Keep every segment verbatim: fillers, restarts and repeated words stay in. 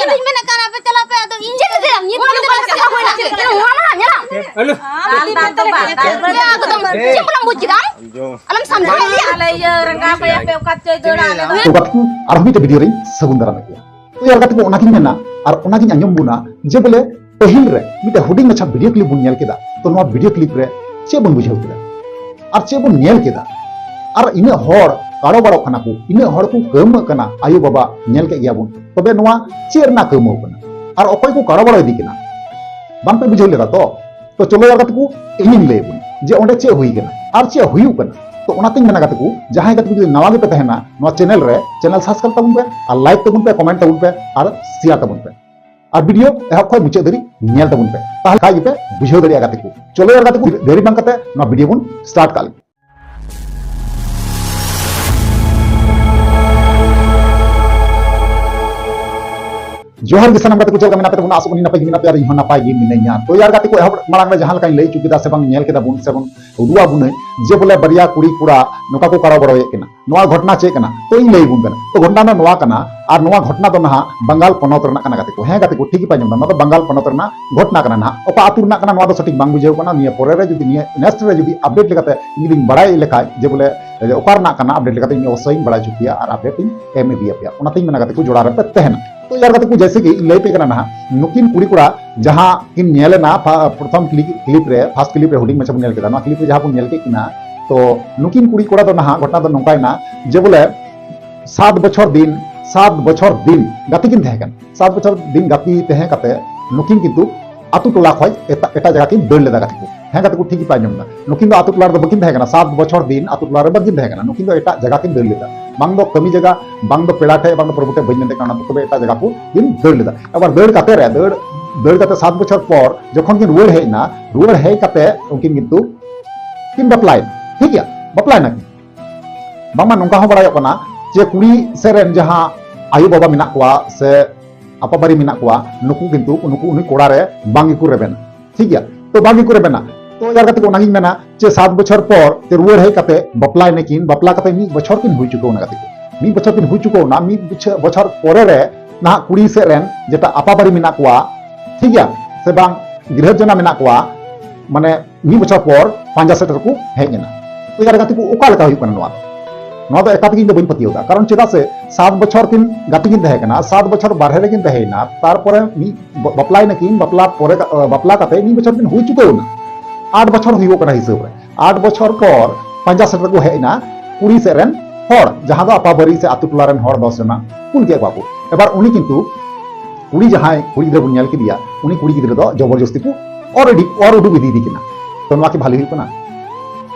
ᱤᱧ ᱢᱮᱱᱮᱫ ᱠᱟᱱᱟ, ᱟᱯᱮ ᱪᱟᱞᱟᱜ ᱯᱮ, ᱟᱫᱚ ᱤᱧ ᱪᱮᱫ ᱮᱢ ᱞᱟᱹᱭᱟ? ᱱᱤᱭᱟᱹ ᱫᱚ ᱠᱟᱛᱷᱟ ᱦᱩᱭᱱᱟ᱾ ᱪᱮᱫ ᱮᱢ ᱞᱟᱹᱭᱟ? ᱧᱮᱞᱟᱢ? ᱦᱮᱞᱳ᱾ ᱮᱠᱫᱚᱢ ᱪᱮᱫ ᱮᱢ ᱵᱟᱢ ᱵᱩᱡᱽ ᱠᱮᱫᱟ? ᱟᱞᱚᱢ ᱥᱟᱢᱡᱷᱟᱣ ᱞᱮᱭᱟ᱾ ᱟᱞᱮ ᱤᱭᱟᱹ ᱨᱟᱸᱜᱟᱣ ᱯᱮᱭᱟ ᱯᱮ, ᱚᱠᱟ ᱪᱚᱭ ᱫᱟᱹᱲᱟ, ᱟᱞᱮ ᱫᱚ᱾ ᱛᱚ ᱜᱟᱛᱮ ᱠᱚ, ᱟᱨᱦᱚᱸ ᱢᱤᱫᱴᱮᱱ ᱵᱷᱤᱰᱤᱭᱳ ᱨᱤᱧ ᱥᱟᱹᱜᱩᱱ ᱫᱟᱨᱟᱢᱮᱫ ᱯᱮᱭᱟ᱾ ᱛᱚ ᱭᱟᱨ ᱜᱟᱛᱮ ᱠᱚ, ᱚᱱᱟᱜᱤᱧ ᱢᱮᱱᱟ ᱟᱨ ᱚᱱᱟᱜᱤᱧ ᱟᱸᱡᱚᱢ ᱵᱚᱱᱟ ᱡᱮ ᱵᱚᱞᱮ ᱯᱟᱹᱦᱤᱞ ᱨᱮ ᱢᱤᱫᱴᱮᱱ ᱦᱩᱰᱤᱧ ᱢᱟᱪᱷᱟ ᱵᱷᱤᱰᱤᱭᱳ ᱠᱞᱤᱯ ᱵᱚᱱ ᱧᱮᱞ ᱠᱮᱫᱟ᱾ ᱛᱚ ᱱᱚᱣᱟ ᱵᱷᱤᱰᱤᱭᱳ ᱠᱞᱤᱯ ᱨᱮ ᱪᱮᱫ ᱵᱚᱱ ᱵᱩᱡᱷᱟᱹᱣ ᱠᱮᱫᱟ ᱟᱨ ᱪᱮᱫ ᱵᱚᱱ ᱧᱮᱞ ᱠᱮᱫᱟ? ᱟᱨ ᱤᱱᱟᱹᱜ ᱦᱚᱲ ᱠᱟᱲᱚ ᱵᱟᱲᱚᱜ ᱠᱟᱱᱟ ᱠᱚ, ᱤᱱᱟᱹᱜ ᱦᱚᱲ ᱠᱚ ᱠᱟᱹᱣᱢᱟᱹᱜ ᱠᱟᱱᱟ, ᱟᱭᱳ ᱵᱟᱵᱟ ᱧᱮᱞ ᱠᱮᱫ ᱜᱮᱭᱟ ᱵᱚᱱ, ᱛᱚᱵᱮ ᱱᱚᱣᱟ ᱪᱮᱫ ᱨᱮᱱᱟᱜ ᱠᱟᱹᱣᱢᱟᱹᱣ ᱠᱟᱱᱟ? ᱟᱨ ᱚᱠᱚᱭ ᱠᱚ ᱠᱟᱲᱚ ᱵᱟᱲᱚ ᱤᱫᱤ ᱠᱟᱱᱟ? ᱵᱟᱝ ᱯᱮ ᱵᱩᱡᱷᱟᱹᱣ ᱞᱮᱫᱟ ᱛᱚ? ᱛᱚ ᱪᱚᱞᱚ ᱭᱟᱨ ᱜᱟᱛᱮ ᱠᱚ, ᱤᱧᱤᱧ ᱞᱟᱹᱭ ᱟᱵᱚᱱ ᱡᱮ ᱚᱸᱰᱮ ᱪᱮᱫ ᱦᱩᱭ ᱠᱟᱱᱟ ᱟᱨ ᱪᱮᱫ ᱦᱩᱭᱩᱜ ᱠᱟᱱᱟ᱾ ᱛᱚ ᱚᱱᱟᱛᱤᱧ ᱢᱮᱱᱟ ᱜᱟᱛᱮ ᱠᱚ, ᱡᱟᱦᱟᱸᱭ ᱜᱟᱛᱮ ᱠᱚ ᱡᱩᱫᱤ ᱱᱟᱣᱟ ᱜᱮᱯᱮ ᱛᱟᱦᱮᱱᱟ ᱱᱚᱣᱟ ᱪᱮᱱᱮᱞ ᱨᱮ, ᱪᱮᱱᱮᱞ ᱥᱟᱵᱥᱠᱨᱟᱭᱤᱵ ᱛᱟᱵᱚᱱ ᱯᱮ ᱟᱨ ᱞᱟᱭᱤᱠ ᱛᱟᱵᱚᱱ ᱯᱮ, ᱠᱚᱢᱮᱱᱴ ᱛᱟᱵᱚᱱ ᱯᱮ ᱟᱨ ᱥᱮᱭᱟᱨ ᱛᱟᱵᱚᱱ ᱯᱮ᱾ ᱟᱨ ᱵᱷᱤᱰᱤᱭᱳ ᱮᱦᱚᱵ ᱠᱷᱚᱱ ᱢᱩᱪᱟᱹᱫ ᱫᱷᱟᱹᱨᱤᱡ ᱧᱮᱞ ᱛᱟᱵᱚᱱ ᱯᱮ, ᱛᱟᱦᱞᱮ ᱠᱷᱟᱡ ᱜᱮᱯᱮ ᱵᱩᱡᱷᱟᱹᱣ ᱫᱟᱲᱮᱭᱟᱜᱼᱟ ᱜᱟᱛᱮ ᱠᱚ᱾ ᱪᱚᱞᱚ ᱭᱟᱨ ᱜᱟᱛᱮ ᱠᱚ, ᱫᱮᱨᱤ ᱵᱟᱝ ᱠᱟᱛᱮ ᱱᱚᱣᱟ ᱵᱷᱤᱰᱤᱭᱳ ᱵᱚᱱ ᱥᱴᱟᱨᱴ ᱠᱟᱜ ᱞᱮᱜᱮ᱾ ᱡᱚᱦᱟᱨ ᱜᱮ ᱥᱟᱱᱟᱢ ᱜᱟᱛᱮ ᱠᱚ, ᱪᱮᱫ ᱞᱮᱠᱟ ᱢᱮᱱᱟᱜ ᱯᱮ ᱛᱟᱵᱚᱱᱟ? ᱟᱥᱚᱜ ᱠᱟᱹᱱᱟᱹᱧ ᱱᱟᱯᱟᱭ ᱜᱮ ᱢᱮᱱᱟᱜ ᱯᱮᱭᱟ ᱟᱨ ᱤᱧ ᱦᱚᱸ ᱱᱟᱯᱟᱭ ᱜᱮ ᱢᱤᱱᱟᱹᱧᱟ᱾ ᱛᱚ ᱭᱟᱨ ᱜᱟᱛᱮ ᱠᱚ, ᱮᱦᱚᱵ ᱢᱟᱲᱟᱝ ᱨᱮ ᱡᱟᱦᱟᱸ ᱞᱮᱠᱟᱧ ᱞᱟᱹᱭ ᱦᱚᱪᱚ ᱠᱮᱫᱟ ᱥᱮ ᱵᱟᱝ ᱧᱮᱞ ᱠᱮᱫᱟ ᱵᱚᱱ ᱥᱮ ᱵᱚᱱ ᱩᱫᱩᱜ ᱟᱵᱚᱱᱟᱹᱧ ᱡᱮ ᱵᱚᱞᱮ ᱵᱟᱨᱭᱟ ᱠᱩᱲᱤ ᱠᱚᱲᱟ ᱱᱚᱝᱠᱟ ᱠᱚ ᱠᱟᱲᱚ ᱵᱟᱲᱚᱭᱮᱫ ᱠᱟᱱᱟ, ᱱᱚᱣᱟ ᱜᱷᱚᱴᱱᱟ ᱪᱮᱫ ᱠᱟᱱᱟ? ᱛᱚ ᱤᱧ ᱞᱟᱹᱭ ᱟᱵᱚᱱ ᱠᱟᱱᱟ᱾ ᱛᱚ ᱜᱷᱚᱴᱱᱟ ᱫᱚ ᱱᱚᱣᱟ ᱠᱟᱱᱟ, ᱟᱨ ᱱᱚᱣᱟ ᱜᱷᱚᱴᱱᱟ ᱫᱚ ᱱᱟᱦᱟᱜ ᱵᱟᱝᱜᱟᱞ ᱯᱚᱱᱚᱛ ᱨᱮᱱᱟᱜ ᱠᱟᱱᱟ ᱜᱟᱛᱮ ᱠᱚ᱾ ᱦᱮᱸ ᱜᱟᱛᱮ ᱠᱚ, ᱴᱷᱤᱠ ᱜᱮᱯᱮ ᱟᱸᱡᱚᱢ ᱫᱟ, ᱱᱚᱣᱟ ᱫᱚ ᱵᱟᱝᱜᱟᱞ ᱯᱚᱱᱚᱛ ᱨᱮᱱᱟᱜ ᱜᱷᱚᱴᱱᱟ ᱠᱟᱱᱟ ᱱᱟᱦᱟᱜ᱾ ᱚᱠᱟ ᱟᱹᱛᱩ ᱨᱮᱱᱟᱜ ᱠᱟᱱᱟ ᱱᱚᱣᱟ ᱫᱚ ᱥᱚᱴᱷᱤᱠ ᱵᱟᱝ ᱵᱩᱡᱷᱟᱹᱣ ᱠᱟᱱᱟ᱾ ᱱᱤᱭᱟᱹ ᱯᱚᱨᱮ ᱨᱮ ᱡᱩᱫᱤ ᱱᱤᱭᱟᱹ ᱱᱮᱠᱥᱴ ᱨᱮ ᱡᱩᱫᱤ ᱟᱯᱰᱮᱴ ᱞᱮᱠᱟᱛᱮ ᱤᱧ ᱡᱩᱫᱤᱧ ᱵᱟᱲᱟᱭ ᱞᱮᱠᱷᱟᱡ ᱡᱮ ᱵᱚᱞᱮ ᱚᱠᱟ ᱨᱮᱱᱟᱜ ᱠᱟᱱᱟ ᱟᱯᱰᱮᱴ ᱞᱮᱠᱟᱛᱮ, ᱤᱧ ᱚᱵᱚᱥᱥᱳᱭ ᱤᱧ ᱵᱟᱲᱟᱭ ᱦᱚᱪᱚ ᱯᱮᱭᱟ ᱟᱨ ᱟᱯᱰᱮᱴ ᱤᱧ ᱮᱢ ᱤᱫᱤᱭᱟᱯᱮᱭᱟ᱾ ᱚᱱᱟᱛᱤᱧ ᱢᱮᱱᱟ ᱜᱟᱛᱮ ᱠᱚ, ᱡᱚᱲᱟᱣ ᱨᱮᱯᱮ ᱛᱟᱦᱮᱱᱟ᱾ ᱛᱚ ᱭᱟᱨ ᱜᱟᱛᱮ ᱠᱚ, ᱡᱮᱭᱥᱮ ᱠᱤ ᱤᱧ ᱞᱟᱹᱭ ᱯᱮ ᱠᱟᱱᱟ ᱱᱟᱦᱟᱜ, ᱱᱩᱠᱤᱱ ᱠᱩᱲᱤ ᱠᱚᱲᱟ ᱡᱟᱦᱟᱸ ᱠᱤᱱ ᱧᱮᱞ ᱮᱱᱟ ᱯᱷᱟ-, ᱯᱨᱚᱛᱷᱚᱢ ᱠᱞᱤᱯ, ᱠᱞᱤᱯ ᱨᱮ, ᱯᱷᱟᱥᱴ ᱠᱞᱤᱯ ᱨᱮ ᱦᱩᱰᱤᱧ ᱢᱟᱪᱷᱟ ᱵᱚᱱ ᱧᱮᱞ ᱠᱮᱫᱟ, ᱱᱚᱣᱟ ᱠᱞᱤᱯ ᱨᱮ ᱡᱟᱦᱟᱸ ᱵᱚᱱ ᱧᱮᱞ ᱠᱮᱫ ᱠᱤᱱᱟ, ᱛᱚ ᱱᱩᱠᱤᱱ ᱠᱩᱲᱤ ᱠᱚᱲᱟ ᱫᱚ ᱱᱟᱦᱟᱜ ᱜᱷᱚᱴᱱᱟ ᱫᱚ ᱱᱚᱝᱠᱟᱭᱮᱱᱟ ᱡᱮ ᱵᱚᱞᱮ ᱥᱟᱛ ᱵᱚᱪᱷᱚᱨ ᱫᱤᱱ, ᱥᱟᱛ ᱵᱚᱪᱷᱚᱨ ᱫᱤᱱ ᱜᱟᱛᱮ ᱠᱤᱱ ᱛᱟᱦᱮᱸ ᱠᱟᱱᱟ᱾ ᱥᱟᱛ ᱵᱚᱪᱷᱚᱨ ᱫᱤᱱ ᱜᱟᱛᱮ ᱛᱟᱦᱮᱸ ᱠᱟᱛᱮ ᱱᱩᱠᱤᱱ ᱠᱤᱱᱛᱩ ᱟᱛᱳ ᱴᱚᱞᱟ ᱠᱷᱚᱡ ᱮᱴᱟᱜ, ᱮᱴᱟᱜ ᱡᱟᱭᱜᱟ ᱠᱤᱱ ᱫᱟᱹᱲ ᱞᱮᱫᱟ ᱜᱟᱛᱮ ᱠᱚ᱾ ᱦᱮᱸ ᱜᱟᱛᱮ ᱠᱚ, ᱴᱷᱤᱠ ᱜᱮᱯᱮ ᱟᱸᱡᱚᱢ ᱮᱫᱟ᱾ ᱱᱩᱠᱤᱱ ᱫᱚ ᱟᱛᱳ ᱴᱚᱞᱟ ᱨᱮᱫᱚ ᱵᱟᱹᱠᱤᱱ ᱛᱟᱦᱮᱸ ᱠᱟᱱᱟ, ᱥᱟᱛ ᱵᱚᱪᱷᱚᱨ ᱫᱤᱱ ᱟᱛᱳ ᱴᱚᱞᱟ ᱨᱮ ᱵᱟᱹᱠᱤᱱ ᱛᱟᱦᱮᱸ ᱠᱟᱱᱟ᱾ ᱱᱩᱠᱤᱱ ᱫᱚ ᱮᱴᱟᱜ ᱡᱟᱭᱜᱟ ᱠᱤᱱ ᱫᱟᱹᱲ ᱞᱮᱫᱟ, ᱵᱟᱝ ᱫᱚ ᱠᱟᱹᱢᱤ ᱡᱟᱭᱜᱟ, ᱵᱟᱝ ᱫᱚ ᱯᱮᱲᱟ ᱴᱷᱮᱡ, ᱵᱟᱝ ᱫᱚ ᱯᱨᱚᱵᱷᱩ ᱴᱷᱮᱡ, ᱵᱟᱹᱧ ᱢᱮᱱ ᱫᱟᱲᱮᱭᱟᱜ ᱠᱟᱱᱟ, ᱛᱚᱵᱮ ᱮᱴᱟᱜ ᱡᱟᱭᱜᱟ ᱠᱚ ᱠᱤᱱ ᱫᱟᱹᱲ ᱞᱮᱫᱟ᱾ ᱟᱵᱟᱨ ᱫᱟᱹᱲ ᱠᱟᱛᱮ ᱨᱮ, ᱫᱟᱹᱲ, ᱫᱟᱹᱲ ᱠᱟᱛᱮ ᱥᱟᱛ ᱵᱚᱪᱷᱚᱨ ᱯᱚᱨ ᱡᱚᱠᱷᱚᱱ ᱠᱤᱱ ᱨᱩᱣᱟᱹᱲ ᱦᱮᱡ ᱮᱱᱟ, ᱨᱩᱣᱟᱹᱲ ᱦᱮᱡ ᱠᱟᱛᱮ ᱩᱱᱠᱤᱱ ᱠᱤᱱᱛᱩ ᱠᱤᱱ ᱵᱟᱯᱞᱟᱭᱮᱱᱟ, ᱴᱷᱤᱠ ᱜᱮᱭᱟ, ᱵᱟᱯᱞᱟᱭᱮᱱᱟ ᱠᱤᱱ᱾ ᱵᱟᱝᱢᱟ ᱱᱚᱝᱠᱟ ᱦᱚᱸ ᱵᱟᱲᱟᱭᱚᱜ ᱠᱟᱱᱟ ᱡᱮ ᱠᱩᱲᱤ ᱥᱮᱫ ᱨᱮᱱ ᱡᱟᱦᱟᱸ ᱟᱭᱳ ᱵᱟᱵᱟ ᱢᱮᱱᱟᱜ ᱠᱚᱣᱟ ᱥᱮ ᱟᱯᱟᱵᱟᱨᱮ ᱢᱮᱱᱟᱜ ᱠᱚᱣᱟ, ᱱᱩᱠᱩ ᱠᱤᱱᱛᱩ ᱱᱩᱠᱩ ᱩᱱᱤ ᱠᱚᱲᱟ ᱨᱮ ᱵᱟᱝ ᱜᱮᱠᱚ ᱨᱮᱵᱮᱱᱟ, ᱴᱷᱤᱠ ᱜᱮᱭᱟ᱾ ᱛᱚ ᱵᱟᱝ ᱜᱮᱠᱚ ᱨᱮᱵᱮᱱᱟ᱾ ᱛᱚ ᱭᱟᱨ ᱜᱟᱛᱮ ᱠᱚ, ᱚᱱᱟᱜᱤᱧ ᱢᱮᱱᱟ ᱡᱮ ᱥᱟᱛ ᱵᱚᱪᱷᱚᱨ ᱯᱚᱨ ᱛᱮ ᱨᱩᱣᱟᱹᱲ ᱦᱮᱡ ᱠᱟᱛᱮ ᱵᱟᱯᱞᱟᱭ ᱱᱟᱹᱠᱤᱱ, ᱵᱟᱯᱞᱟ ᱠᱟᱛᱮ ᱢᱤᱫ ᱵᱚᱪᱷᱚᱨ ᱠᱤᱱ ᱦᱩᱭ ᱪᱩᱠᱟᱹᱣ ᱮᱱᱟ ᱜᱟᱛᱮ ᱠᱚ, ᱢᱤᱫ ᱵᱚᱪᱷᱚᱨ ᱠᱤᱱ ᱦᱩᱭ ᱪᱩᱠᱟᱹᱣ ᱮᱱᱟ᱾ ᱢᱤᱫ ᱵᱚᱪᱷᱚᱨ, ᱵᱚᱪᱷᱚᱨ ᱯᱚᱨᱮ ᱨᱮ ᱱᱟᱦᱟᱜ ᱠᱩᱲᱤ ᱥᱮᱫ ᱨᱮᱱ ᱡᱮᱴᱟ ᱟᱯᱟᱵᱟᱨᱤ ᱢᱮᱱᱟᱜ ᱠᱚᱣᱟ, ᱴᱷᱤᱠ ᱜᱮᱭᱟ, ᱥᱮ ᱵᱟᱝ ᱜᱤᱨᱦᱟᱹ ᱡᱚᱱᱟ ᱢᱮᱱᱟᱜ ᱠᱚᱣᱟ, ᱢᱟᱱᱮ ᱢᱤᱫ ᱵᱚᱪᱷᱚᱨ ᱯᱚᱨ ᱯᱟᱸᱡᱟ ᱥᱮᱴᱮᱨ ᱠᱚ ᱦᱮᱡ ᱮᱱᱟ᱾ ᱛᱚ ᱭᱟᱨ ᱜᱟᱛᱮ ᱠᱚ, ᱚᱠᱟ ᱞᱮᱠᱟ ᱦᱩᱭᱩᱜ ᱠᱟᱱᱟ ᱱᱚᱣᱟ ᱫᱚ? ᱱᱚᱣᱟ ᱫᱚ ᱮᱠᱟᱞ ᱛᱮᱜᱮ ᱤᱧ ᱫᱚ ᱵᱟᱹᱧ ᱯᱟᱹᱛᱭᱟᱹᱣ ᱫᱟ᱾ ᱠᱟᱨᱚᱱ ᱪᱮᱫᱟᱜ ᱥᱮ ᱥᱟᱛ ᱵᱚᱪᱷᱚᱨ ᱠᱤᱱ ᱜᱟᱛᱮ ᱠᱤᱱ ᱛᱟᱦᱮᱸ ᱠᱟᱱᱟ, ᱥᱟᱛ ᱵᱚᱪᱷᱚᱨ ᱵᱟᱨᱦᱮ ᱨᱮᱠᱤᱱ ᱛᱟᱦᱮᱸᱭᱮᱱᱟ, ᱛᱟᱨᱯᱚᱨᱮ ᱢᱤᱫ ᱵᱟᱯᱞᱟᱭ ᱱᱟᱠᱤᱱ, ᱵᱟᱯᱞᱟ ᱯᱚᱨᱮ, ᱵᱟᱯᱞᱟ ᱠᱟᱛᱮ ᱢᱤᱫ ᱵᱚᱪᱷᱚᱨ ᱠᱤᱱ ᱦᱩᱭ ᱪᱩᱠᱟᱹᱣ ᱮᱱᱟ, ᱟᱴ ᱵᱚᱪᱷᱚᱨ ᱦᱩᱭᱩᱜ ᱠᱟᱱᱟ ᱦᱤᱥᱟᱹᱵ ᱨᱮ᱾ ᱟᱴ ᱵᱚᱪᱷᱚᱨ ᱯᱚᱨ ᱯᱟᱸᱡᱟ ᱥᱮᱴᱮᱨ ᱠᱚ ᱦᱮᱡ ᱮᱱᱟ ᱠᱩᱲᱤ ᱥᱮᱫ ᱨᱮᱱ ᱦᱚᱲ, ᱡᱟᱦᱟᱸ ᱫᱚ ᱟᱯᱟᱵᱟᱨᱤ ᱥᱮ ᱟᱛᱳ ᱴᱚᱞᱟ ᱨᱮᱱ ᱦᱚᱲ ᱫᱚᱥ ᱡᱚᱱᱟ ᱠᱩᱞ ᱠᱮᱫ ᱠᱚᱣᱟ ᱠᱚ᱾ ᱮᱵᱟᱨ ᱩᱱᱤ ᱠᱤᱱᱛᱩ ᱠᱩᱲᱤ, ᱡᱟᱦᱟᱸᱭ ᱠᱩᱲᱤ ᱜᱤᱫᱽᱨᱟᱹ ᱵᱚᱱ ᱧᱮᱞ ᱠᱮᱫᱮᱭᱟ, ᱩᱱᱤ ᱠᱩᱲᱤ ᱜᱤᱫᱽᱨᱟᱹ ᱫᱚ ᱡᱚᱵᱚᱨᱡᱚᱥᱛᱤ ᱠᱚ ᱚᱨ ᱤᱫᱤ, ᱚᱨ ᱩᱰᱩᱠ ᱤᱫᱤᱭᱮᱫᱮ ᱠᱟᱱᱟ᱾ ᱛᱚ ᱱᱚᱣᱟ ᱠᱤ ᱵᱷᱟᱞᱤ ᱦᱩᱭᱩᱜ ᱠᱟᱱᱟ?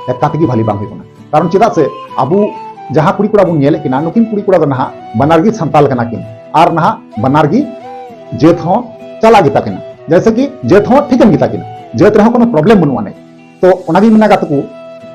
ᱮᱠᱟᱞ ᱛᱮᱜᱮ ᱵᱷᱟᱞᱤ ᱵᱟᱝ ᱦᱩᱭᱩᱜ ᱠᱟᱱᱟ᱾ ᱠᱟᱨᱚᱱ ᱪᱮᱫᱟᱜ ᱥᱮ ᱟᱵᱚ ᱡᱟᱦᱟᱸ ᱠᱩᱲᱤ ᱠᱚᱲᱟ ᱵᱚᱱ ᱧᱮᱞᱮᱫ ᱠᱤᱱᱟ, ᱱᱩᱠᱤᱱ ᱠᱩᱲᱤ ᱠᱚᱲᱟ ᱫᱚ ᱱᱟᱦᱟᱜ ᱵᱟᱱᱟᱨ ᱜᱮ ᱥᱟᱱᱛᱟᱞ ᱠᱟᱱᱟ ᱠᱤᱱ, ᱟᱨ ᱱᱟᱦᱟᱜ ᱵᱟᱱᱟᱨ ᱜᱮ ᱡᱟᱹᱛ ᱦᱚᱸ ᱪᱟᱞᱟᱜ ᱜᱮᱛᱟ ᱠᱤᱱᱟ, ᱡᱮᱭᱥᱮ ᱠᱤ ᱡᱟᱹᱛ ᱦᱚᱸ ᱴᱷᱤᱠᱟᱹᱱ ᱜᱮᱛᱟ ᱠᱤᱱᱟ, ᱡᱟᱹᱛ ᱨᱮᱦᱚᱸ ᱠᱳᱱᱳ ᱯᱨᱚᱵᱞᱮᱢ ᱵᱟᱹᱱᱩᱜ ᱟᱹᱱᱤᱡ᱾ ᱛᱚ ᱚᱱᱟᱜᱤᱧ ᱢᱮᱱᱟ ᱜᱟᱛᱮ ᱠᱚ,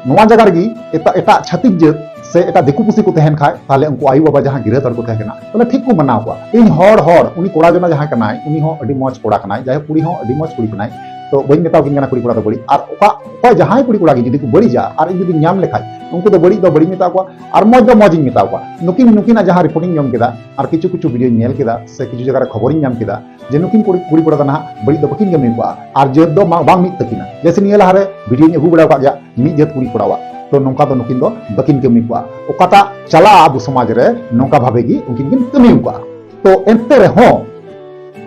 ᱱᱚᱣᱟ ᱡᱟᱭᱜᱟ ᱨᱮᱜᱮ ᱮᱴᱟᱜ, ᱮᱴᱟᱜ ᱪᱷᱟᱹᱛᱤᱠ ᱡᱟᱹᱛ ᱥᱮ ᱮᱴᱟᱜ ᱫᱤᱠᱩ ᱯᱩᱥᱤ ᱠᱚ ᱛᱟᱦᱮᱱ ᱠᱷᱟᱡ, ᱛᱟᱦᱞᱮ ᱩᱱᱠᱩ ᱟᱭᱳ ᱵᱟᱵᱟ ᱡᱟᱦᱟᱸ ᱜᱤᱨᱦᱟᱹ ᱛᱚᱞ ᱠᱚ ᱛᱟᱦᱮᱸ ᱠᱟᱱᱟ, ᱛᱟᱦᱞᱮ ᱴᱷᱤᱠ ᱠᱚ ᱢᱟᱱᱟᱣ ᱠᱚᱣᱟ᱾ ᱤᱧ ᱦᱚᱲ, ᱦᱚᱲ, ᱩᱱᱤ ᱠᱚᱲᱟ ᱡᱚᱱᱟ ᱡᱟᱦᱟᱸᱭ ᱠᱟᱱᱟᱭ, ᱩᱱᱤ ᱦᱚᱸ ᱟᱹᱰᱤ ᱢᱚᱡᱽ ᱠᱚᱲᱟ ᱠᱟᱱᱟᱭ, ᱡᱟᱭᱦᱳᱠ ᱠᱩᱲᱤ ᱦᱚᱸ ᱟᱹᱰᱤ ᱢᱚᱡᱽ ᱠᱩᱲᱤ ᱠᱟᱱᱟᱭ᱾ ᱛᱚ ᱵᱟᱹᱧ ᱢᱮᱛᱟᱣ ᱠᱤᱱ ᱠᱟᱱᱟ ᱠᱩᱲᱤ ᱠᱚᱲᱟ ᱫᱚ ᱵᱟᱹᱲᱤᱡ, ᱟᱨ ᱚᱠᱟ, ᱚᱠᱚᱭ ᱡᱟᱦᱟᱸᱭ ᱠᱩᱲᱤ ᱠᱚᱲᱟ ᱜᱮ ᱡᱩᱫᱤ ᱠᱚ ᱵᱟᱹᱲᱤᱡᱟ ᱟᱨ ᱤᱧ ᱡᱩᱫᱤᱧ ᱧᱟᱢ ᱞᱮᱠᱷᱟᱡ, ᱩᱱᱠᱩ ᱫᱚ ᱵᱟᱹᱲᱤᱡ ᱫᱚ ᱵᱟᱹᱲᱤᱡ ᱢᱮᱛᱟ ᱠᱚᱣᱟ ᱟᱨ ᱢᱚᱡᱽ ᱫᱚ ᱢᱚᱡᱽ ᱤᱧ ᱢᱮᱛᱟ ᱠᱚᱣᱟ᱾ ᱱᱩᱠᱤᱱ, ᱱᱩᱠᱤᱱᱟᱜ ᱡᱟᱦᱟᱸ ᱨᱤᱯᱳᱨᱴ ᱤᱧ ᱧᱟᱢ ᱠᱮᱫᱟ ᱟᱨ ᱠᱤᱪᱷᱩ ᱠᱤᱪᱷᱩ ᱵᱷᱤᱰᱤᱭᱳᱧ ᱧᱮᱞ ᱠᱮᱫᱟ ᱥᱮ ᱠᱤᱪᱷᱩ ᱡᱟᱭᱜᱟ ᱨᱮ ᱠᱷᱚᱵᱚᱨᱤᱧ ᱧᱟᱢ ᱠᱮᱫᱟ, ᱡᱮ ᱱᱩᱠᱤᱱ ᱠᱩᱲᱤ, ᱠᱩᱲᱤ ᱠᱚᱲᱟ ᱫᱚ ᱱᱟᱦᱟᱜ ᱵᱟᱹᱲᱤᱡ ᱫᱚ ᱵᱟᱹᱠᱤᱱ ᱠᱟᱹᱢᱤ ᱠᱚᱜᱼᱟ ᱟᱨ ᱡᱟᱹᱛ ᱫᱚ ᱢᱟ ᱵᱟᱝ ᱢᱤᱫ ᱛᱟᱹᱠᱤᱱᱟ᱾ ᱡᱮᱭᱥᱮ ᱱᱤᱭᱟᱹ ᱞᱟᱦᱟᱨᱮ ᱵᱷᱤᱰᱤᱭᱳᱧ ᱟᱹᱜᱩ ᱵᱟᱲᱟ ᱟᱠᱟᱫ ᱜᱮᱭᱟ, ᱢᱤᱫ ᱡᱟᱹᱛ ᱠᱩᱲᱤ ᱠᱚᱲᱟᱣᱟᱜ᱾ ᱛᱚ ᱱᱚᱝᱠᱟ ᱫᱚ ᱱᱩᱠᱤᱱ ᱫᱚ ᱵᱟᱹᱠᱤᱱ ᱠᱟᱹᱢᱤ ᱠᱚᱜᱼᱟ᱾ ᱚᱠᱟᱴᱟᱜ ᱪᱟᱞᱟᱜᱼᱟ ᱟᱵᱚ ᱥᱚᱢᱟᱡᱽ ᱨᱮ, ᱱᱚᱝᱠᱟ ᱵᱷᱟᱵᱮ ᱜᱮ ᱩᱱᱠᱤᱱ ᱠᱤᱱ ᱠᱟᱹᱢᱤ ᱠᱚᱜᱼᱟ᱾ ᱛᱚ ᱮᱱᱛᱮ ᱨᱮᱦᱚᱸ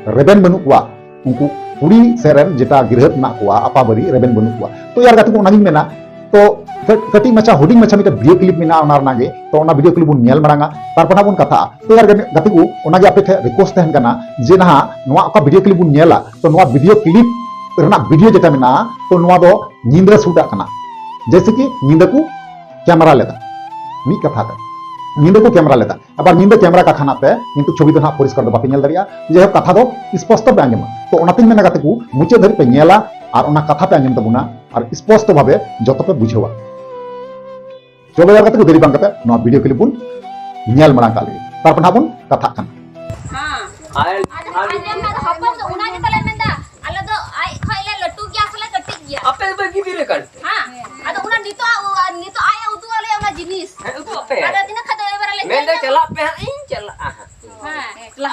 ᱨᱮᱵᱮᱱ ᱵᱟᱹᱱᱩᱜ ᱠᱚᱣᱟ ᱩᱱᱠᱩ ᱠᱩᱲᱤ ᱥᱮᱫ ᱨᱮᱱ ᱡᱮᱴᱟ ᱜᱤᱨᱦᱟᱹ ᱢᱮᱱᱟᱜ ᱠᱚᱣᱟ, ᱟᱯᱟᱵᱟᱨᱤ ᱨᱮᱵᱮᱱ ᱵᱟᱹᱱᱩᱜ ᱠᱚᱣᱟ᱾ ᱛᱚ ᱭᱟᱨ ᱜᱟᱛᱮ ᱠᱚ, ᱚᱱᱟᱜᱤᱧ ᱢᱮᱱᱟ, ᱛᱚ ᱠᱟᱹ-, ᱠᱟᱹᱴᱤᱡ ᱢᱟᱪᱷᱟ, ᱦᱩᱰᱤᱧ ᱢᱟᱪᱷᱟ ᱢᱤᱫᱴᱮᱱ ᱵᱷᱤᱰᱤᱭᱳ ᱠᱞᱤᱯ ᱢᱮᱱᱟᱜᱼᱟ, ᱚᱱᱟ ᱨᱮᱱᱟᱜ ᱜᱮ᱾ ᱛᱚ ᱚᱱᱟ ᱵᱷᱤᱰᱤᱭᱳ ᱠᱞᱤᱯ ᱵᱚᱱ ᱧᱮᱞ ᱢᱟᱲᱟᱝᱟ, ᱛᱟᱨᱯᱚᱨ ᱦᱟᱸᱜ ᱵᱚᱱ ᱠᱟᱛᱷᱟᱜᱼᱟ᱾ ᱛᱚ ᱭᱟᱨ ᱜᱟᱛᱮ ᱠᱚ, ᱚᱱᱟᱜᱮ ᱟᱯᱮ ᱴᱷᱮᱱ ᱨᱤᱠᱣᱮᱥᱴ ᱛᱟᱦᱮᱱ ᱠᱟᱱᱟ ᱡᱮ ᱱᱟᱦᱟᱜ ᱱᱚᱣᱟ ᱚᱠᱟ ᱵᱷᱤᱰᱤᱭᱳ ᱠᱞᱤᱯ ᱵᱚᱱ ᱧᱮᱞᱟ, ᱛᱚ ᱱᱚᱣᱟ ᱵᱷᱤᱰᱤᱭᱳ ᱠᱞᱤᱯ ᱨᱮᱱᱟᱜ ᱵᱷᱤᱰᱤᱭᱳ ᱡᱮᱴᱟ ᱢᱮᱱᱟᱜᱼᱟ, ᱛᱚ ᱱᱚᱣᱟ ᱫᱚ ᱧᱤᱫᱟᱹ ᱥᱩᱴ ᱟᱜ ᱠᱟᱱᱟ, ᱡᱮᱭᱥᱮ ᱠᱤ ᱧᱤᱫᱟᱹ ᱠᱚ ᱠᱮᱢᱮᱨᱟ ᱞᱮᱫᱟ, ᱢᱤᱫ ᱠᱟᱛᱷᱟ ᱛᱮ ᱧᱤᱫᱟᱹ ᱠᱚ ᱠᱮᱢᱮᱨᱟ ᱞᱮᱫᱟ᱾ ᱟᱵᱟᱨ ᱧᱤᱫᱟᱹ ᱠᱮᱢᱮᱨᱟ ᱠᱟᱜ ᱠᱷᱟᱱ ᱟᱯᱮ, ᱠᱤᱱᱛᱩ ᱪᱷᱚᱵᱤ ᱫᱚ ᱱᱟᱦᱟᱜ ᱯᱚᱨᱤᱥᱠᱟᱨ ᱫᱚ ᱵᱟᱯᱮ ᱧᱮᱞ ᱫᱟᱲᱮᱭᱟᱜᱼᱟ᱾ ᱡᱟᱭᱦᱳᱠ, ᱠᱟᱛᱷᱟ ᱫᱚ ᱥᱯᱚᱥᱴᱚ ᱯᱮ ᱟᱸᱡᱚᱢᱟ᱾ ᱛᱚ ᱚᱱᱟᱛᱤᱧ ᱢᱮᱱᱟ ᱜᱟᱛᱮ ᱠᱚ, ᱢᱩᱪᱟᱹᱫ ᱫᱷᱟᱹᱨᱤᱡ ᱯᱮ ᱧᱮᱞᱟ ᱟᱨ ᱚᱱᱟ ᱠᱟᱛᱷᱟ ᱯᱮ ᱟᱸᱡᱚᱢ ᱛᱟᱵᱚᱱᱟ ᱟᱨ ᱥᱯᱚᱥᱴᱚ ᱵᱷᱟᱵᱮ ᱡᱚᱛᱚ ᱯᱮ ᱵᱩᱡᱷᱟᱹᱣᱟ᱾ ᱪᱚᱞᱚ ᱭᱟᱨ ᱜᱟᱛᱮ ᱠᱚ, ᱫᱮᱨᱤ ᱵᱟᱝ ᱠᱟᱛᱮ ᱱᱚᱣᱟ ᱵᱷᱤᱰᱤᱭᱳ ᱠᱞᱤᱯ ᱵᱚᱱ ᱧᱮᱞ ᱢᱟᱲᱟᱝ ᱠᱟᱜ ᱞᱮᱜᱮ, ᱛᱟᱨᱯᱚᱨ ᱱᱟᱦᱟᱜ ᱵᱚᱱ ᱠᱟᱛᱷᱟᱜ ᱠᱟᱱᱟ᱾ ᱦᱮᱸ᱾ ᱟᱨ ᱟᱸᱡᱚᱢ ᱢᱮ, ᱟᱫᱚ ᱦᱚᱯᱚᱱ ᱫᱚ ᱚᱱᱟ ᱜᱮ ᱛᱟᱞᱮ ᱢᱮᱱᱫᱟ, ᱟᱞᱮ ᱫᱚ ᱟᱡ ᱠᱷᱚᱡ ᱞᱮ ᱞᱟᱹᱴᱩ ᱜᱮᱭᱟ ᱥᱮ ᱞᱮ ᱠᱟᱹᱴᱤᱡ ᱜᱮᱭᱟ? ᱟᱯᱮ ᱫᱚᱯᱮ ᱜᱤᱫᱽᱨᱟᱹ ᱠᱟᱱ᱾ ᱦᱮᱸ, ᱟᱫᱚ ᱚᱱᱟ ᱱᱤᱛᱚᱜ ᱟ-, ᱩ-, ᱟ-, ᱱᱤᱛᱚᱜ ᱟᱡ ᱮ ᱩᱫᱩᱜ ᱟᱞᱮᱭᱟ ᱚᱱᱟ ᱡᱤᱱᱤᱥ᱾ ᱦᱮᱸ, ᱩᱫᱩᱜ ᱟᱯᱮ᱾ ᱟᱫᱚ ᱛᱤᱱᱟᱹᱜ ᱠᱷᱟᱡ ᱫᱚ ᱮᱵᱟᱨ ᱟᱞᱮ ᱢᱮᱱᱫᱟ, ᱧᱮᱞ ᱪᱟᱞᱟᱜ ᱯᱮ ᱦᱟᱸᱜ, ᱤᱧ ᱪᱟᱞᱟᱜᱼᱟ ᱦᱟᱸᱜ᱾ ᱦᱮᱸ, ᱞᱟᱦᱟ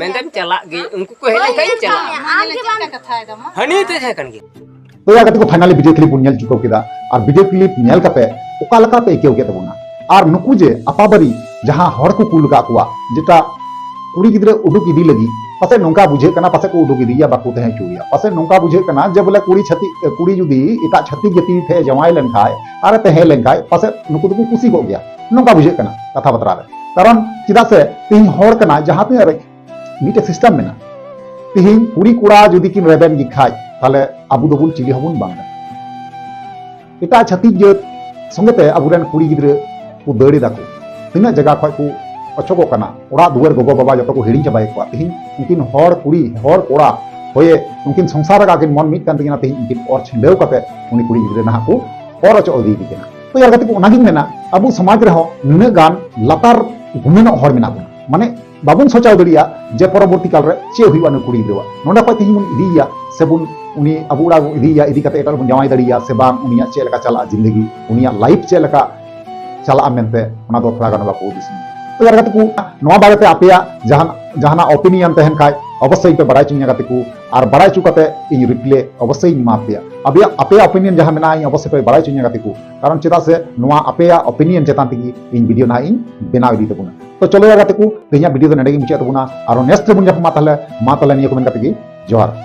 ᱢᱮᱱᱫᱟᱹᱧ ᱪᱟᱞᱟᱜ ᱜᱮ, ᱩᱱᱠᱩ ᱠᱚ ᱦᱮᱡ ᱞᱮᱱᱠᱷᱟᱱ ᱤᱧ ᱪᱟᱞᱟᱜᱼᱟ᱾ ᱟᱢ ᱜᱮ ᱵᱟᱢ ᱦᱟᱹᱱᱤ ᱛᱮ ᱛᱟᱦᱮᱸ ᱠᱟᱱ ᱜᱮ᱾ ᱛᱚ ᱭᱟ ᱜᱟᱛᱮ ᱠᱚ, finally video clip ᱵᱚᱱ ᱧᱮᱞ ᱪᱩᱠᱟᱹᱣ ᱠᱮᱫᱟ᱾ ᱟᱨ video clip ᱧᱮᱞ ᱠᱟᱛᱮ ᱚᱠᱟ ᱞᱮᱠᱟ ᱯᱮ ᱟᱹᱭᱠᱟᱹᱣ ᱠᱮᱫ ᱛᱟᱵᱚᱱᱟ? ᱟᱨ ᱱᱩᱠᱩ ᱡᱮ ᱟᱯᱟᱵᱟᱨᱤ ᱡᱟᱦᱟᱸ ᱦᱚᱲ ᱠᱚ ᱠᱩᱞ ᱟᱠᱟᱫ ᱠᱚᱣᱟ, ᱡᱮᱴᱟ ᱠᱩᱲᱤ ᱜᱤᱫᱽᱨᱟᱹ ᱩᱰᱩᱠ ᱤᱫᱤ ᱞᱟᱹᱜᱤᱫ, ᱯᱟᱥᱮᱡ ᱱᱚᱝᱠᱟ ᱵᱩᱡᱷᱟᱹᱜ ᱠᱟᱱᱟ, ᱯᱟᱥᱮᱡ ᱠᱚ ᱩᱰᱩᱠ ᱤᱫᱤᱭᱮᱭᱟ, ᱵᱟᱠᱚ ᱛᱟᱦᱮᱸ ᱦᱚᱪᱚᱣᱟᱭᱟ᱾ ᱯᱟᱥᱮᱡ ᱱᱚᱝᱠᱟ ᱵᱩᱡᱷᱟᱹᱜ ᱠᱟᱱᱟ ᱡᱮ ᱵᱚᱞᱮ ᱠᱩᱲᱤ ᱪᱷᱟᱹᱛᱤᱠ, ᱠᱩᱲᱤ ᱡᱩᱫᱤ ᱮᱴᱟᱜ ᱪᱷᱟᱹᱛᱤᱠ ᱡᱟᱹᱛᱤ ᱴᱷᱮᱱ ᱡᱟᱶᱟᱭ ᱞᱮᱱᱠᱷᱟᱡ ᱟᱨ ᱛᱟᱦᱮᱸ ᱞᱮᱱᱠᱷᱟᱡ, ᱯᱟᱥᱮᱡ ᱱᱩᱠᱩ ᱫᱚᱠᱚ ᱠᱩᱥᱤ ᱠᱚᱜ ᱜᱮᱭᱟ, ᱱᱚᱝᱠᱟ ᱵᱩᱡᱷᱟᱹᱜ ᱠᱟᱱᱟ ᱠᱟᱛᱷᱟ ᱵᱟᱛᱨᱟ ᱨᱮ᱾ ᱠᱟᱨᱚᱱ ᱪᱮᱫᱟᱜ ᱥᱮ ᱛᱮᱦᱮᱧ ᱦᱚᱲ ᱠᱟᱱᱟᱭ, ᱡᱟᱦᱟᱸ ᱛᱤᱱᱟᱹᱜ ᱨᱮ ᱢᱤᱫᱴᱮᱡ ᱥᱤᱥᱴᱮᱢ ᱢᱮᱱᱟᱜᱼᱟ᱾ ᱛᱤᱦᱤᱧ ᱠᱩᱲᱤ ᱠᱚᱲᱟ ᱡᱩᱫᱤ ᱠᱤᱱ ᱨᱮᱵᱮᱱ ᱜᱮ ᱠᱷᱟᱡ, ᱛᱟᱦᱞᱮ ᱟᱵᱚ ᱫᱚᱵᱚᱱ ᱪᱤᱞᱤ ᱦᱚᱸᱵᱚᱱ ᱵᱟᱝ ᱠᱟᱱᱟ᱾ ᱮᱴᱟᱜ ᱪᱷᱟᱹᱛᱤᱠ ᱡᱟᱹᱛ ᱥᱚᱸᱜᱮᱛᱮ ᱟᱵᱚᱨᱮᱱ ᱠᱩᱲᱤ ᱜᱤᱫᱽᱨᱟᱹ ᱠᱚ ᱫᱟᱹᱲ ᱮᱫᱟ ᱠᱚ, ᱛᱤᱱᱟᱹᱜ ᱡᱟᱭᱜᱟ ᱠᱷᱚᱡ ᱠᱚ ᱚᱪᱚᱜᱚᱜ ᱠᱟᱱᱟ, ᱚᱲᱟᱜ ᱫᱩᱣᱟᱹᱨ ᱜᱚᱜᱚ ᱵᱟᱵᱟ ᱡᱚᱛᱚ ᱠᱚ ᱦᱤᱲᱤᱧ ᱪᱟᱵᱟᱭᱮᱫ ᱠᱚᱣᱟ᱾ ᱛᱤᱦᱤᱧ ᱩᱱᱠᱤᱱ ᱦᱚᱲ ᱠᱩᱲᱤ ᱦᱚᱲ ᱠᱚᱲᱟ ᱦᱚᱭᱮ ᱩᱱᱠᱤᱱ ᱥᱚᱝᱥᱟᱨ ᱨᱮ ᱟᱹᱠᱤᱱ ᱢᱚᱱ ᱢᱤᱫ ᱠᱟᱱ ᱛᱟᱹᱠᱤᱱᱟ, ᱛᱤᱦᱤᱧ ᱩᱱᱠᱤᱱ ᱚᱨ ᱪᱷᱤᱸᱰᱟᱹᱣ ᱠᱟᱛᱮ ᱩᱱᱤ ᱠᱩᱲᱤ ᱜᱤᱫᱽᱨᱟᱹ ᱱᱟᱦᱟᱜ ᱠᱚ ᱚᱨ ᱚᱪᱚ ᱤᱫᱤᱭᱮᱫᱮ ᱠᱟᱱᱟ᱾ ᱛᱚ ᱭᱟᱨ ᱜᱟᱛᱮ ᱠᱚ, ᱚᱱᱟᱜᱤᱧ ᱢᱮᱱᱟ, ᱟᱵᱚ ᱥᱚᱢᱟᱡᱽ ᱨᱮᱦᱚᱸ ᱱᱩᱱᱟᱹᱜ ᱜᱟᱱ ᱞᱟᱛᱟᱨ ᱜᱩᱱᱟᱹᱱᱚᱜ ᱦᱚᱲ ᱢᱮᱱᱟᱜ ᱵᱚᱱᱟ, ᱢᱟᱱᱮ ᱵᱟᱵᱚᱱ ᱥᱚᱪᱟᱣ ᱫᱟᱲᱮᱭᱟᱜᱼᱟ ᱡᱮ ᱯᱚᱨᱚᱵᱚᱨᱛᱤ ᱠᱟᱞ ᱨᱮ ᱪᱮᱫ ᱦᱩᱭᱩᱜᱼᱟ ᱱᱩᱭ ᱠᱩᱲᱤ ᱜᱤᱫᱽᱨᱟᱹᱣᱟᱜ᱾ ᱱᱚᱰᱮ ᱠᱷᱚᱡ ᱛᱮᱦᱤᱧ ᱵᱚᱱ ᱤᱫᱤᱭᱮᱭᱟ ᱥᱮᱵᱚᱱ ᱩᱱᱤ ᱟᱵᱚ ᱚᱲᱟᱜ ᱵᱚᱱ ᱤᱫᱤᱭᱮᱭᱟ, ᱤᱫᱤ ᱠᱟᱛᱮ ᱮᱴᱟᱜ ᱨᱮᱵᱚᱱ ᱡᱟᱶᱟᱭ ᱫᱟᱲᱮᱭᱟᱭᱟ ᱥᱮ ᱵᱟᱝ, ᱩᱱᱤᱭᱟᱜ ᱪᱮᱫ ᱞᱮᱠᱟ ᱪᱟᱞᱟᱜᱼᱟ ᱡᱤᱱᱫᱮᱜᱤ, ᱩᱱᱤᱭᱟᱜ ᱞᱟᱭᱤᱯᱷ ᱪᱮᱫ ᱞᱮᱠᱟ ᱪᱟᱞᱟᱜᱼᱟ ᱢᱮᱱᱛᱮ, ᱚᱱᱟ ᱫᱚ ᱛᱷᱚᱲᱟ ᱜᱟᱱ ᱵᱟᱠᱚ ᱦᱩᱫᱤᱥ ᱧᱟᱢᱟ᱾ ᱛᱚ ᱭᱟᱨ ᱜᱟᱛᱮ ᱠᱚ, ᱱᱚᱣᱟ ᱵᱟᱨᱮᱛᱮ ᱟᱯᱮᱭᱟᱜ ᱡᱟᱦᱟᱱ ᱡᱟᱦᱟᱱᱟᱜ ᱚᱯᱤᱱᱤᱭᱚᱱ ᱛᱟᱦᱮᱱ ᱠᱷᱟᱡ ᱚᱵᱚᱥᱥᱳᱭ ᱯᱮ ᱵᱟᱲᱟᱭ ᱦᱚᱪᱚᱧᱟ ᱜᱟᱛᱮ ᱠᱚ, ᱟᱨ ᱵᱟᱲᱟᱭ ᱦᱚᱪᱚ ᱠᱟᱛᱮ ᱤᱧ ᱨᱤᱯᱞᱟᱭ ᱚᱵᱚᱥᱥᱳᱭ ᱤᱧ ᱮᱢᱟ ᱯᱮᱭᱟ᱾ ᱟᱯᱮᱭᱟᱜ ᱟᱯᱮᱭᱟᱜ ᱚᱯᱤᱱᱤᱭᱚᱱ ᱡᱟᱦᱟᱸ ᱢᱮᱱᱟᱜᱼᱟ, ᱤᱧ ᱚᱵᱚᱥᱥᱳᱭ ᱯᱮ ᱵᱟᱲᱟᱭ ᱦᱚᱪᱚᱧᱟ ᱜᱟᱛᱮ ᱠᱚ, ᱠᱟᱨᱚᱱ ᱪᱮᱫᱟᱜ ᱥᱮ ᱱᱚᱣᱟ ᱟᱯᱮᱭᱟᱜ ᱚᱯᱤᱱᱤᱭᱚᱱ ᱪᱮᱛᱟᱱ ᱛᱮᱜᱮ ᱤᱧ ᱵᱷᱤᱰᱤᱭᱳ ᱱᱟᱦᱟᱜ ᱤᱧ ᱵᱮᱱᱟᱣ ᱤᱫᱤ ᱛᱟᱵᱚᱱᱟ᱾ ᱛᱚ ᱪᱚᱞᱚ ᱭᱟᱨ ᱜᱟᱛᱮ ᱠᱚ, ᱛᱮᱦᱮᱧᱟᱜ ᱵᱷᱤᱰᱤᱭᱳ ᱫᱚ ᱱᱚᱰᱮ ᱜᱮ ᱢᱩᱪᱟᱹᱫ ᱛᱟᱵᱚᱱᱟ᱾ ᱟᱨᱚ ᱱᱮᱠᱥᱴ ᱨᱮᱵᱚᱱ ᱧᱟᱯᱟᱢᱟ᱾ ᱛᱟᱦᱞᱮ ᱢᱟ ᱛᱟᱦᱞᱮ ᱱᱤᱭᱟᱹ ᱠᱚ ᱢᱮᱱ ᱠᱟᱛᱮ ᱜᱮ ᱡᱚᱦᱟᱨ᱾